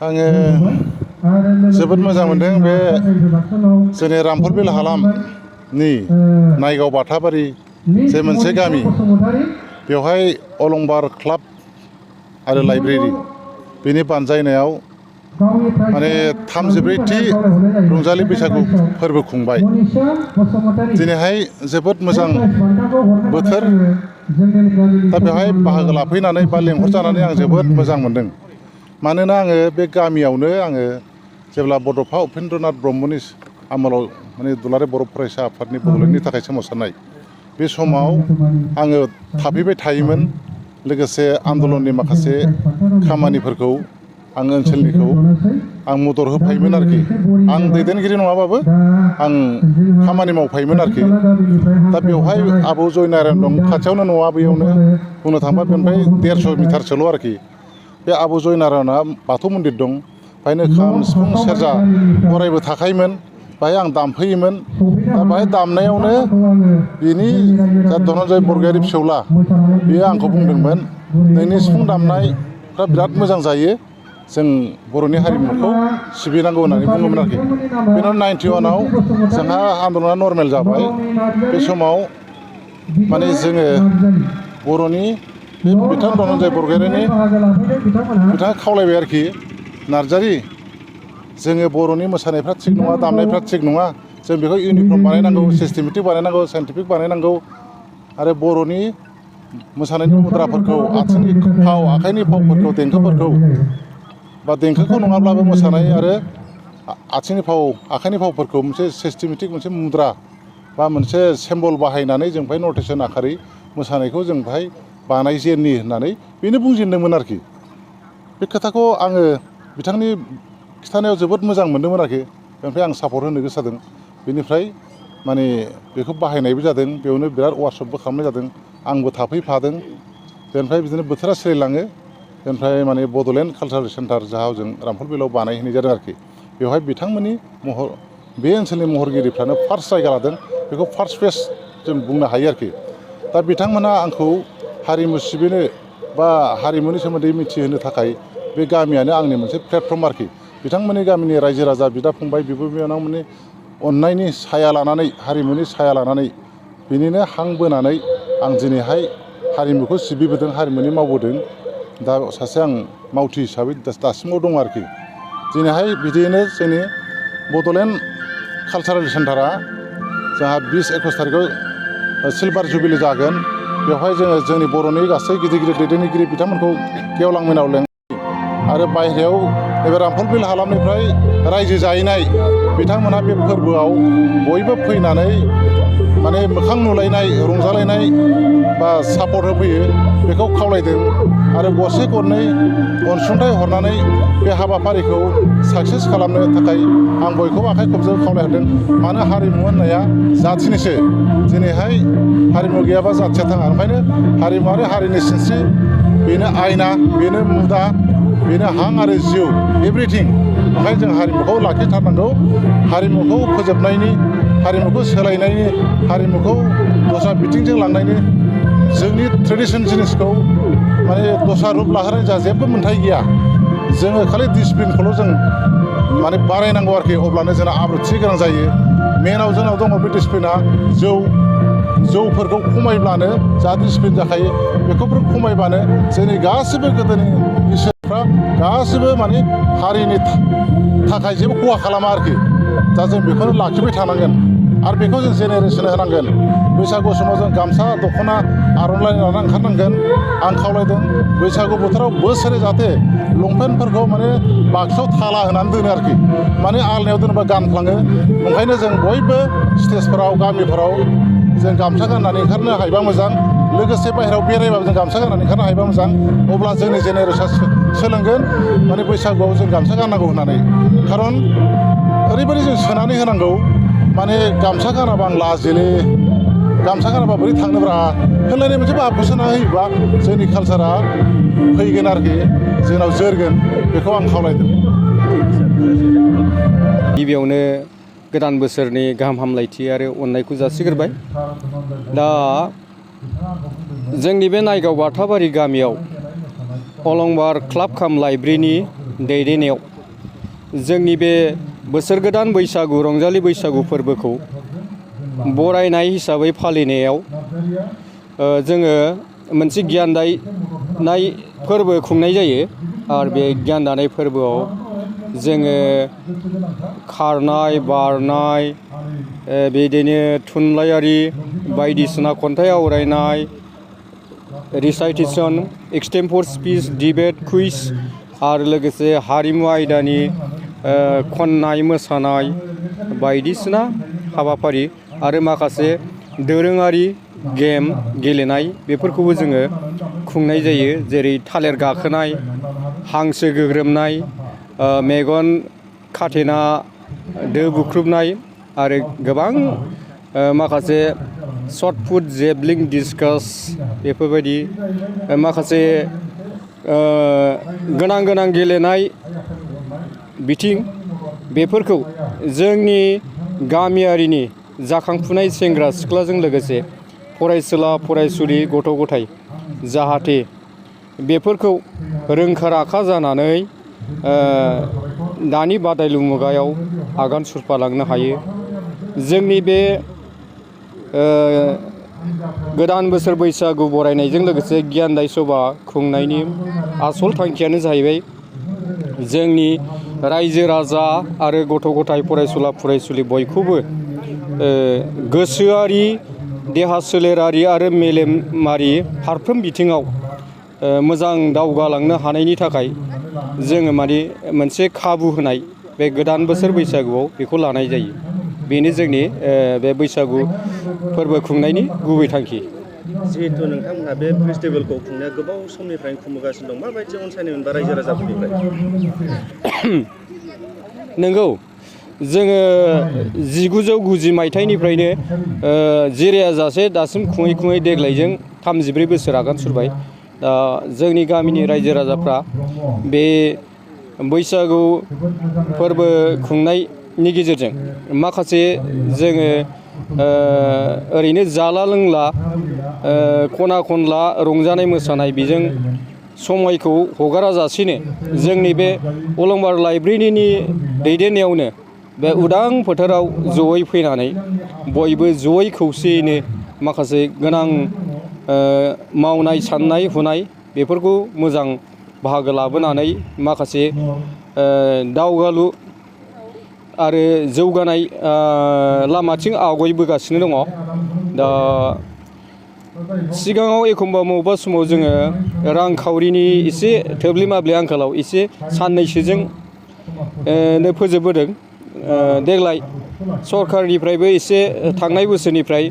आङो जोबोद मोजां मोनदों बे जोंनि रामफलबिल हालामनि नायगाव बाथाबारि जे मोनसे गामि बेवहाय अलंबार क्लाब आरो लाइब्रेरि बेनि बानजायनायाव माने 34थि रंजालि बैसागु फोरबो खुंबाय। दिनैहाय जोबोद मोजां बोथोर, दा बेवहाय बाहागो लाफैनानै बा लेंहरजानानै आं जोबोद मोजां मोनदों। मानोना आङो बे गामियावनो आङो जेब्ला बड'फा उपेन्द्रनाथ ब्रह्मनि आमोलाव माने दुलाराय बर' फरायसा आफादनि बड'लेण्डनि थाखाय सोमावसारनाय बे समाव आङो थाफैबाय थायोमोन। लोगोसे आन्दलननि माखासे खामानिफोरखौ आं ओनसोलनिखौ आं मदद होफायोमोन आरोखि। आं दैदेनगिरि नङाबाबो आं खामानि मावफायोमोन आरोखि। दा बेवहाय आबौ जयनारायण दं, खाथियावनो न'आ बैयावनो बुंनो थाङोबा बेनिफ्राय 150 मिटारसोल' आरोखि। बे आबौ जयनारायणआ बाथौ मन्दिर दं, बेहायनो खाम सिफुं सेरजा अरायबो थाखायोमोन। बाहाय आं दामफैयोमोन। दा बाहाय दामनायावनो बिनि जा धनन्जय बरगयारि फिसौला बियो आंखौ बुंदोंमोन, नोंनि सिफुं दामनायफ्रा बिराद मोजां जायो, जों बर'नि हारिमुखौ सिबिनांगौ होननानै बुङोमोन आरोखि। बेनाव 91आव जोंहा आन्दलना नर्मेल जाबाय। बे समाव माने जोङो बर'नि बे बिथां धनन्जय बरगयारिनि बिथाङा खावलायबाय आरोखि, नार्जारि जोङो बर'नि मोसानायफ्रा थिग नङा, दामनायफ्रा थिग नङा, जों बेखौ इउनिफर्म बानायनांगौ, सिस्टेमेटिक बानायनांगौ, साइन्टिफिक बानायनांगौ। आरो बर'नि मोसानायनि मुद्राफोरखौ, आथिंनि फाव, आखाइनि फावफोरखौ, देंखोफोरखौ बा देंखोखौ नङाब्लाबो मोसानाय आरो आथिंनि फाव, आखाइनि फावफोरखौ मोनसे सिस्टेमेटिक मोनसे मुद्रा बा मोनसे सिम्बल बाहायनानै जों बेहाय नटेसन आखारै मोसानायखौ जों बेहाय बानायजेननि होननानै बेनो बुंजेनदोंमोन आरोखि। बे खोथाखौ आङो बिथांनि खिन्थानायाव जोबोद मोजां मोनदोंमोन आरोखि। बेनिफ्राय आं सापर्ट होनो गोसो जादों। बेनिफ्राय माने बेखौ बाहायनायबो जादों, बेयावनो बिराद वार्कशपबो खालामनाय जादों, आंबो थाफैफादों। बेनिफ्राय बिदिनो बोथोरा सोलिलाङो। बेनिफ्राय माने बड'लेण्ड कालसारेल सेन्टार जाहाव जों रामफलबिलाव बानायहैनाय जादों आरोखि। बेवहाय बिथांमोननि बे ओनसोलनि महरगिरिफ्रानो फार्स्ट जायगा लादों। बेखौ फार्स्ट फेज जों बुंनो हायो आरोखि। दा बिथांमोना आंखौ हारिमु सिबिनो बा हारिमुनि सोमोन्दै मिथिहोनो थाखाय बे गामियानो आंनि मोनसे प्लेटफर्म आरोखि। बिथांमोननि गामिनि रायजो राजा, बिदा फंबाय, बिब' बिनानावमोननि अननायनि साया लानानै, हारिमुनि साया लानानै, बिनिनो हां बोनानै आं दिनैहाय हारिमुखौ सिबिबोदों, हारिमुनि मावबोदों। दा सासे आं मावथि हिसाबै दासिमाव दं आरोखि। दिनैहाय बिदियैनो जोंनि बड'लेण्ड कालसारेल सेन्टारा जोंहा 20-21 थारिखआव सिलभार जुबिलि जागोन। बेवहाय जोङो जोंनि बर'नि गासै गिदिर गिदिर दैदेनगिरि बिथांमोनखौ गेवलां मेलाव आरो बायहेरायाव नैबे रामफलबिल हालामनिफ्राय रायजो जाहैनाय बिथांमोनहा बे फोरबोआव बयबो फैनानै माने मोखां नुलायनाय, रंजालायनाय बा सापर्ट होफैयो, बेखौ खावलायदों। आरो गरसे गरनै अनसुंथाइ हरनानै बे हाबाफारिखौ साक्सेस खालामनो थाखाय आं बयखौबो आखाइ खबजों खावलायहरदों। मानो हारिमु होननाया जाथिनिसो। दिनैहाय हारिमु गैयाबा जाथिया थाङा। ओंखायनो हारिमुवारि हारिनि सिनस्रि, बेनो आयना, बेनो मुदा, बेनो हां आरो जिउ, एभ्रिथिं। ओंखायनो जों हारिमुखौ लाखिथारनांगौ। हारिमुखौ फोजोबनायनि, हारिमुखौ सोलायनायनि, हारिमुखौ दस्रा बिथिंजों लांनायनि, जोंनि ट्रेडिसन जिनिसखौ माने दस्रा रुप लाहोनाय जोंहा जेबो मोन्थाय गैया। जोङो खालि डिसिप्लिनखौल' जों माने बारायनांगौ आरोखि। अब्लानो जोंना आब्रुथि गोनां जायो। मेनाव जोंनाव दङ बे डिसिप्लिना, जौफोरखौ खमायब्लानो जा डिसिप्लिन जाखायो। बेखौफोर खमायबानो जोंनि गासिबो गोदोनि इसोरफ्रा गासिबो माने हारिनि थाखाय जेबो खहा खालामा आरोखि। दा जों बेखौनो लाखिबाय थानांगोन आरो बेखौ जों जेनेरेसन होनांगोन। बैसागु समाव जों गामसा, दख'ना, आर'नाइ लानानै ओंखारनांगोन। आं खावलायदों बैसागु बोथोराव बोसोरै जाहाथे लंपेन्टफोरखौ माने बाक्सायाव थाला होनानै दोनो आरोखि। माने आलनायाव दोनोबा गानफ्लाङो। ओंखायनो जों बयबो स्टेजफोराव, गामिफोराव जों गामसा गाननानै ओंखारनो हायोबा मोजां। लोगोसे बाहेरायाव बेरायबाबो जों गामसा गाननानै ओंखारनो हायोबा मोजां। अब्ला जोंनि जेनेरेसना सोलोंगोन माने बैसागुआव जों गामसा गाननांगौ होननानै। खारन ओरैबायदि जों सोनानै होनांगौ, माने गामसा गानाबा आं लाजियोलै, गामसा गानाबा बोरै थांनोब्रा होनलायनाय मोनसे भाबखौ सोना होयोबा जोंनि कालसारा फैगोन आरोखि, जोंनाव जोरगोन। बेखौ आं खावलायदों। गिबियावनो गोदान बोसोरनि गाहाम हामलायथि आरो अननायखौ जासिग्रोबाय। दा जोंनि बे नायगाव बाथाबारि गामियाव अलंबार क्लाब काम लाइब्रेरिनि दैदेननायाव जोंनि बे बोसोर गोदान बैसागु रंजालि बैसागु फोरबोखौ बरायनाय हिसाबै फालिनायाव जोङो मोनसे गियान दानाय फोरबो खुंनाय जायो आरो बे गियान दानाय फोरबोआव जोङो खारनाय बारनाय बिदिनो थुनलाइयारि बायदिसिना खन्थाइ आवरायनाय recitation extempore speech debate quiz आरो लोगोसे हारिमु आयदानि खननाय मोसानाय बायदिसिना हाबाफारि आरो माखासे दोरोङारि गेम गेलेनाय बेफोरखौबो जोङो खुंनाय जायो जेरै थालिर गाखोनाय हांसो गोग्रोमनाय मेगन खाथेना दो बुख्रुबनाय आरो गोबां माखासे शर्ट पुट जेभलिन डिस्कास बेफोरबायदि माखासे गोनां गेलेनाय बिथिं बेफोरखौ जोंनि गामियारिनि जाखांफुनाय सेंग्रा सिख्लाजों लोगोसे फरायसुला फरायसुलि गथ' गथाय जाहाथे बेफोरखौ रोंखा राखा जानानै दानि बादायलु मुगायाव आगान सुरफालांनो हायो। जोंनि बे गोदान बोसोर बैसागु बरायनायजों लोगोसे गियानदाय सभा खुंनायनि आसल थांखियानो जाहैबाय जोंनि रायजो राजा आरो गथ' गथाय फरायसुला फरायसुलि बयखौबो गोसोआरि देहा सोलेरारि आरो मेलेमारि फारफ्रोम बिथिङाव मोजां दावगालांनो हानायनि थाखाय जोङो माने मोनसे खाबु होनाय बे गोदान बोसोर बैसागुआव बेखौ लानाय जायो। बेनो जोंनि बे बैसागु फोरबो खुंनायनि गुबै थांखि। जिहेथु नोंथांमोनहा बे फेस्टिभेलखौ खुंनाया गोबाव समनिफ्रायनो खुंबोगासिनो दं, माबायदि अनसायनाय मोनबा रायजो राजाफोरनिफ्राय? नंगौ, जोङो 1990 मायथाइनिफ्रायनो जिरायाजासे दासिम खुङै देग्लायजों 34 बोसोर आगान सुरबाय। दा जोंनि गामिनि रायजो राजाफ्रा बे बैसागु फोरबो खुंनायनि गेजेरजों माखासे जोङो ओरैनो जाला लोंला खना खनला रंजानाय मोसानाय बेजों समायखौ हगाराजासेनो जोंनि बे अलंबार लाइब्रेरिनि दैदेननायावनो बे उदां फोथाराव जयै फैनानै बयबो जयै खौसेयैनो माखासे गोनां मावनाय साननाय हुनाय बेफोरखौ मोजां बाहागो लाबोनानै माखासे दावगालु आरो जौगानाय लामाथिं आवगायबोगासिनो दङ। दा सिगाङाव एखमबा बबेबा समाव जोङो रांखावरिनि एसे थोब्ले माब्ले आंखालाव एसे साननैसोजों फोजोबबोदों। देग्लाय सरकारनिफ्रायबो एसे थांनाय बोसोरनिफ्राय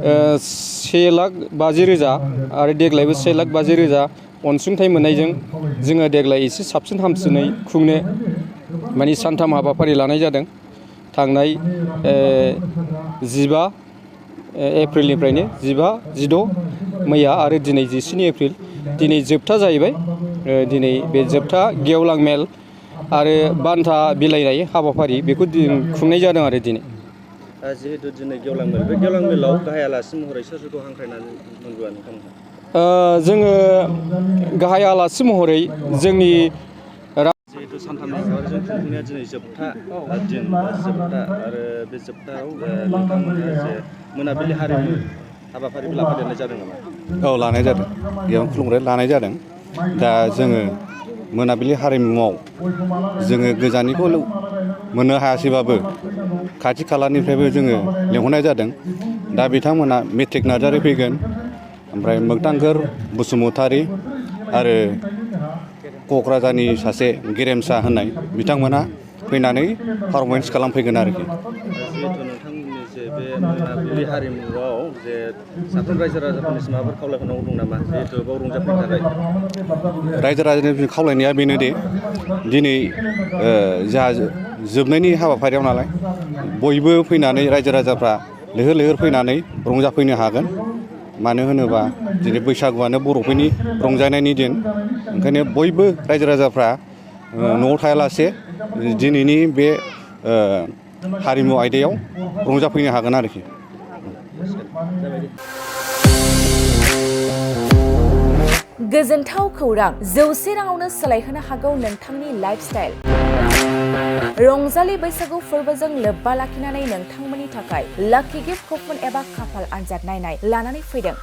1,50,000 आरो देग्लायबो 1,50,000 अनसुंथाइ मोननायजों जोङो देग्लाय एसे साबसिन हामसिनै खुंनो माने सानथाम हाबाफारि लानाय जादों। थांनाय 15 एप्रिलनिफ्रायनो 15, 16 मैया आरो दिनै 17 एप्रिल दिनै जोबथा जाहैबाय। दिनै बे जोबथा गेवलां मेल आरो बान्था बिलाइनाय हाबाफारि बेखौ खुंनाय जादों आरो दिनै। जिहेतु दिनै गेवलां मेल, बे गेवलां मेलाव गाहाय आलासि महरै सोरखौ हांख्रायनानै मोनबोआ नोंथांमोनहा? जोङो गाहाय आलासि महरै जोंनि जिहेतु सानथामनि हाबाफारिजों खुंफुंनाया दिनै जोबथा दिन आरो बे जोबथायाव नोंथांमोनहा जे मोनाबिलि हारिमु हाबाफारिबो लाफादेरनाय जादों नामा? औ, लानाय जादों। बेयाव खुलुमग्राय लानाय जादों। दा जोङो मोनाबिलि हारिमुआव जोङो गोजाननिखौ मोननो हायासैबाबो खाथि खालानिफ्रायबो जोङो लेंहरनाय जादों। दा बिथांमोना मेट्रिक नार्जारि फैगोन, ओमफ्राय मोगथांखोर बसुमतारी आरो क'क्राझारनि सासे गेरेमसा होननाय बिथांमोनहा फैनानै पारफरमेन्स खालामफैगोन आरोखि। जिहेतु नोंथांमोननि जे बे मोनाबिलि हारिमुआव जे साफ्रोम रायजो राजाफोरनिसिम माबाफोर खावलायहरनांगौ दं नामा? जिहेतु बेयाव रंजाफैनो थाखाय रायजो राजानि खावलायनाया बेनोदि दिनै जोंहा जोबनायनि हाबाफारियाव नालाय बयबो फैनानै रायजो राजाफ्रा लैहोर लैहोर फैनानै रंजाफैनो हागोन। मानो होनोबा दिनै बैसागुआनो बर'फोरनि रंजानायनि दिन। ओंखायनो बयबो रायजो राजाफ्रा न'आव थायालासे दिनैनि बे हारिमु आयदायाव रंजाफैनो हागोन आरोखि। गोजोनथाव खौरां 100 राङावनो सोलायहोनो हागौ नोंथांनि लाइफस्टाइल। रंजालि बैसागु फोरबोजों लोब्बा लाखिनानै नोंथांमोननि थाखाय लाकी गिफ्ट कुपन एबा खाफाल आनजाद नायनाय लानानै फैदों।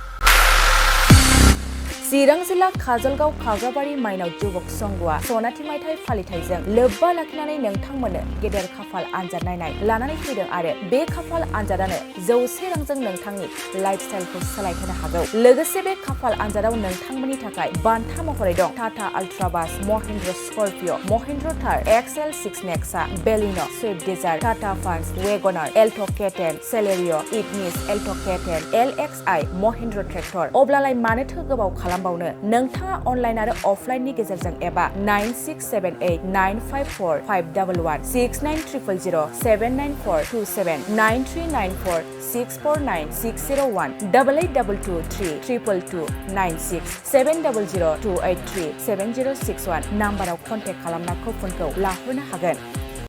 चिरां जिल्ला काजलगाव खाग्राबारि माइनाव जुबक संघआ सनाथि मायथाइ फालिथायजों लोब्बा लाखिनानै नोंथांमोननो गेदेर खाफाल आनजाद नायनाय लानानै फैदों आरो बे खाफाल आनजादानो 100 रांजों नोंथांनि लाइफस्टाइलखौ सोलायहोनो हागौ। लोगोसे बे खाफाल आनजादाव नोंथांमोननि थाखाय बान्था महरै दं Tata अल्ट्राबास, Mahindra स्कर्पिय', Mahindra Thar XL6 Nexa, Baleno', Swift Dzire, Tata Punch, WagonR, Alto' K10, Celerio', Ignis, Alto' K10, LXI, Mahindra tractor. अब्लालाय मानोथो गोबाव खालामबावनो? नोंथाङा अनलाइन आरो अफलाइननि गेजेरजों एबा 9678954511 69000 79427 9394649601 882223 22296 700283 7061 नाम्बाराव कन्टेक्ट खालामना कुपनखौ लाहरनो हागोन।